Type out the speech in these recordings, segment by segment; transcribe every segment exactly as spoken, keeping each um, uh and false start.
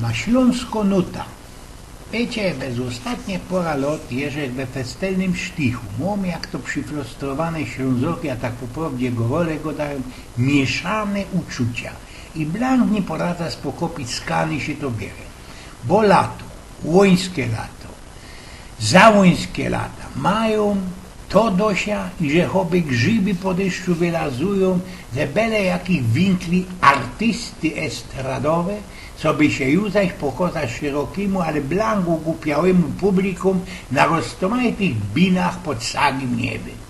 Na ślōnskõ nuta. Wiycie, bez ôstatnie pora lŏt jeżech we festelnym sztichu. Mōm, jak to przifrustrowany Ślōnzŏk, a tak po prŏwdzie gawole gŏdajōm, mieszane uczucia. I blank niy poradzã spokopić, skōnd sie to bierze. Bo lato, łońske lato, załońske lata majōm to do sia, iże choby grzyby po dyszczu wylazujōm ze byle jakich winkli artysty estradowe, coby sie już zaś pokŏzać szerokiymu, ale blank ôgłupiałymu publikum na roztōmajtych binach pod sagim niebym.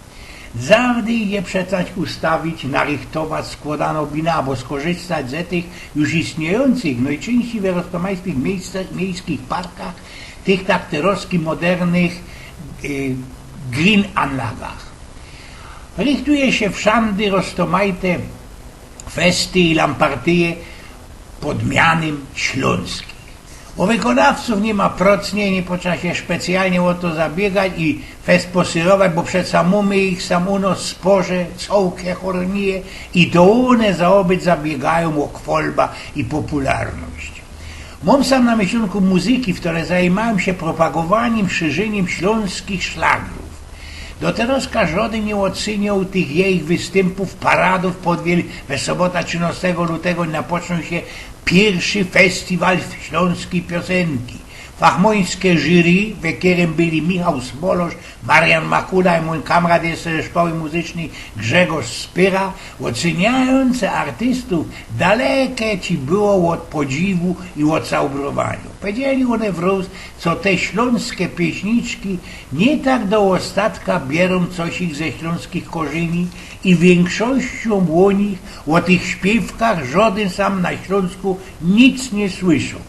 Zawdy idzie przeca ustawić, narychtować skłŏdanõ binã, abo skorzystać ze tych już istniyjōncych, nojczyńścij we roztōmajtych miejsce-, miejskich parkach, tych tak terŏzki modernych, y, greenanlagach. Rychtuje sie wszandy roztōmajte festy i lampartyje pod mianym ślōnskich. Ô wykonawcōw niy ma procnie, niy po trza sie specjalnie ô to zabiygać i fest posyrować, bo przeca mōmy ich sam u nŏs w sporze, cołke hornije i to ône zaobyć zabiygajōm ô chwolba i popularność. Mōm sam na myślōnku muzyki, wtore zajmajōm sie propagowanim, szerzynim ślōnskich szlagrōw. Do terŏzka żŏdyn niy ôcyniōł tych jejich wystympōw, paradōw pod Wiel-, we sobota trzynŏstego lutego napocznōł sie piyrszy festiwal ślōnskij piosynki. Fachmōńske jury, we kerym byli Michał Smolŏsz, Marian Makula i mōj kamrat jeszcze ze szkoły muzycznyj Grzegorz Spyra, ôcyniajōnce artystōw, daleke ci było ôd podziwu i ôd zaobrowaniŏ. Powiedzieli ône wrōz, co te ślōnske pieśniczki niy tak do ôstatka bierōm cosik ze ślōnskich korzyni i wiynkszościōm ô nich, ô tych śpiywkach żŏdyn sam na Ślōnsku nic niy słyszoł.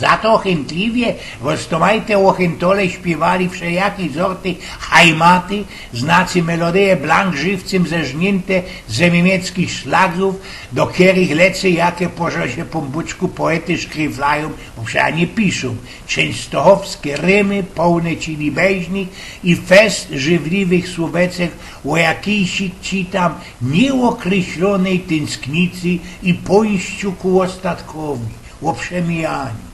Za to chyntliwie roztōmajte ôchyntołe śpiywali wszelijakiej zorty hajmaty, znaczy melodyje blank żywcym zerzniynte ze miymiecczich szlagrōw, do kerych lecy, jak po żŏ sie, Pōnbōczku, poety szkryflajōm, bo przeca niy piszōm, czynstochowske rymy, połne cilibeźnych i fest żywliwych słōweczek ô jakijś ci tam niyôkryślōnyj tynsknicy i pōńściu ku ôstatkowi, ô przemijaniu.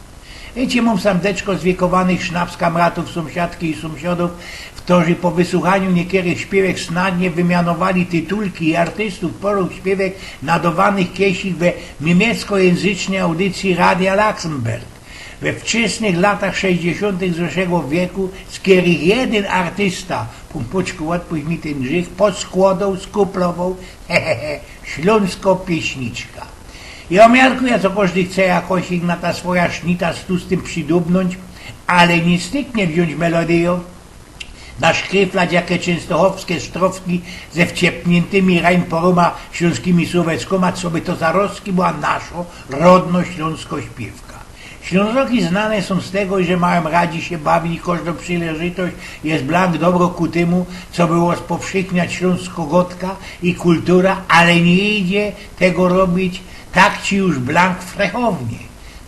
Wiycie, mōm sam deczko zwiekowanych sznapskamratōw, sōmsiadki i sōmsiadōw, wtorzy po wysuchaniu niykerych śpiywek snadnie wymianowali tytulki i artystōw porōch śpiywek nadowanych kiesik we miymieckojeńzycznyj audycyji Radia Luxembourg we wczasnych latach sześćdziesiōntych zeszłego wieku, z kerych jedyn artysta, Pōnbōczku, ôdpuść mi tyn grzych, poskłŏdoł, skuplowoł, he, he, he, ślōnskõ pieśniczkã. I jŏ miarkujã, co kożdy chce jakosik na ta swoja sznita z tłustym przidubnōńć, ale niy styknie wziōńć melodyjōw, naszkryflać jake czynstochowske sztrofki ze wciepniyntymi rajn porōma ślōnskimi słōweczkōma, coby to zarozki była naszo, rodno ślōnskŏ śpiywka. Ślōnzoki znane sōm z tego, że majōm radzi sie bawić i kożdŏ przileżytość je blank dobro ku tymu, coby ôspowszechniać ślōnskõ gŏdka i kultura, ale niy idzie tego robić tak ci już blank frechownie.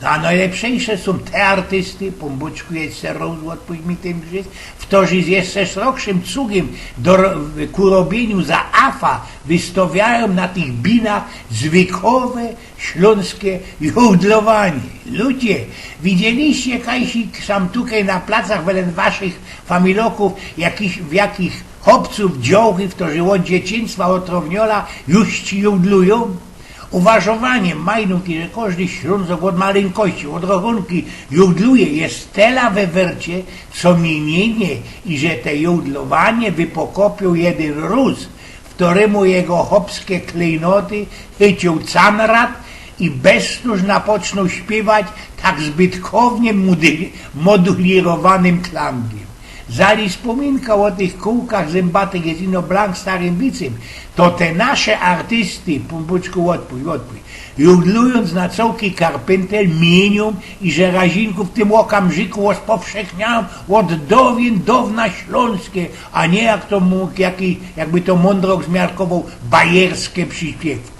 No a nojlepszejsze sōm te artysty, Pōnbōczku, jeszcze rŏz ôdpuść mi tyn grzych, wtorzy z jeszcze srogszym cugym do ro-, ku robiyniu za afa wystŏwiajōm na tych binach zwykowe ślōnske jodlowanie. Ludzie, widzieliście kajsik sam tukej na placach wedle waszych familokōw, jakich, w jakich chopcōw, dziołchy, wtorzy ôd dzieciństwa, ôd trōwniŏla już ci jodlujōm? Uważowaniym majnōm, że kożdy Ślōnzok ôd malinkŏści, ôd rochōnki jodluje, je tela we wercie, co miyniynio, iże te jodlowanie wypokopiōł jedyn Rus, wtorymu jego chopske klejnoty chyciōł canrat i beztōż napocznōł śpiywać tak zbytkownie mudy-, modulirowanym klangiem. Zali spōminka ô tych kōłkach zymbatych je ino blank starym wicym, to te nasze artysty, Pōnbōczku, ôdpuść, ôdpuść, jodlujōnc na cołki karpyntel, miyniōm, iże razinkōw w tym ôkamrzikù ôspowszechniajōm ôd dowien downa ślōnske, a niy jak to mō-, jaki, jakby to mōndrŏk zmiarkowoł, bajerske prziśpiywki.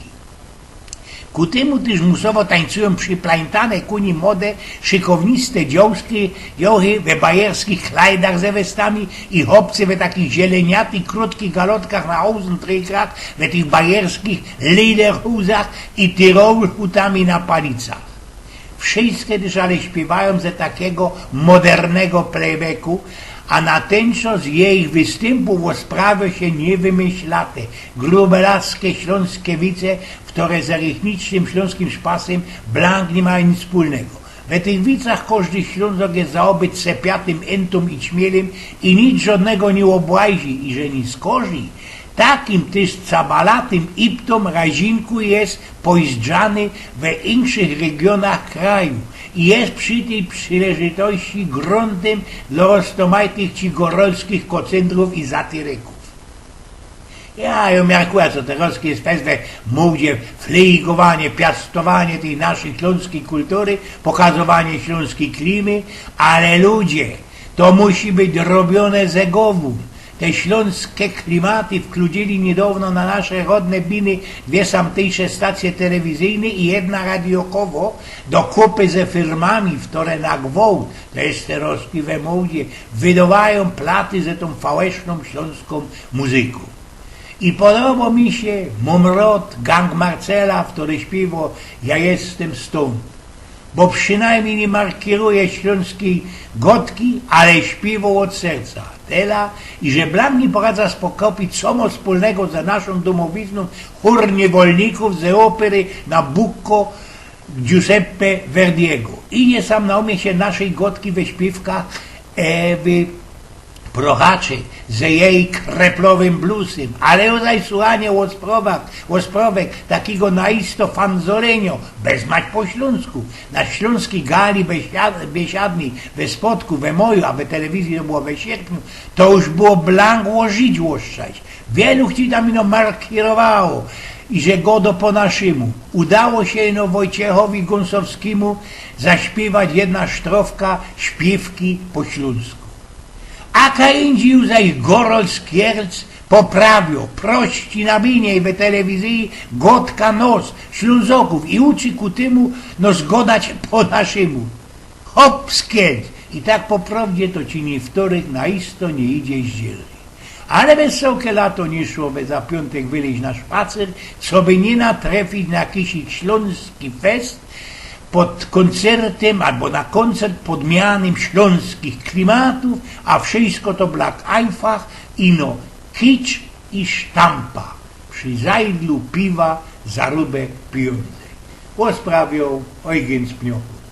Ku tymu tyż musowo tańcujōm prziplańtane ku nim mode, szykowniste dziołchy, dziołchy we bajerskich klajdach ze westami i chopcy we takich zieleniatych, krōtkich galotkach na Hosenträgach, we tych bajerskich Lederhosach i Tirolhutami na palicach. Wszyjske tyż ale śpiywajōm ze takigo modernego playbacku, a na tyn czas jejich wystympōw ôsprawio sie niy wymyślate. Grube laske ślōnske wice, wtore z rychnicznym ślōnskim szpasym blank niy majōm nic wspōlnego. We tych wicach kożdy Ślōnzok je zaobyt sepiatym entōm i ćmielym i nic żodnego niy ôbłazi i że niy skorzij, takim tyż cabalatym iptōm razinku je pojzdrzany we inkszych regionach kraju i je przi tyj przileżytości gruntym dlŏ roztōmajtych ci gorolskich kocyndrōw i satyrykōw. Ja, ja miarkuja, co terŏz je fest we mōdzie, flygowanie, piastowanie tyj naszyj ślōnskij kultury, pokazowanie ślōnskij klimy, ale ludzie, to musi być robiōne ze gowōm. Te ślōnske klimaty wkludzili niydŏwno na nasze rodne biny dwie samtyjsze stacje telewizyjne i jedna radiokowo, do kupy ze firmami, wtore na gwołt, to je terŏzki we mōdzie, wydowajōm platy ze tōm fałesznōm ślōnskōm muzyko. I podobŏ mi sie Mōm rŏd, gang Marcela, wtore śpiywŏ „Ja jestem stąd”. Bo przinajmnij niy markiruje ślōnskij godki, ale śpiywŏ ôd serca. Tela, iże blank niy poradza spokropić, co mŏ wspōlnego ze naszōm dōmowizną chōr niywolnikōw ze ôpery Nabucco Giuseppe Verdiego. I niy sam na umie sie naszyj godki we śpiywkach Ewy Prochaczy ze jeji kreplowym bluesym, ale ôdaj suchanie ôsprŏwek, ôsprŏwek takigo naisto fanzolenio, bez mać po ślōnsku, na ślōnskij gali biesiadnyj we Spodku, we maju, a we telewizyji to było we sierpniu, to już było blank ôżyć, ôszczać. Wielu chci tam ino markirowało, iże godŏ po naszymu. Udało sie ino Wojciechowi Gōnsowskimu zaśpiywać jedna sztrofka śpiywki po ślōnsku. A kaj indzij już zaś Gorold Skierc poprawiŏ, prości na binie i we telewizyji godka nos Ślōnzokōw i uczy ku tymu nos godać po naszymu. Hop, Skierc! I tak po prŏwdzie to ci niywtorych naisto niy idzie zdzielnić. Ale bez cołke lato niy szło we za piōntek wylyź na szpacer, coby niy natrefić na jakijś ślōnski fest pod kōncertym abo na kōncert pod mianym ślōnskich klimatōw, a wszysko to blank ajnfach, ino kicz i sztampa przi zajdlu piwa za rubek pijōndzek. Ôsprawioł Ojgyn z Pniochōw.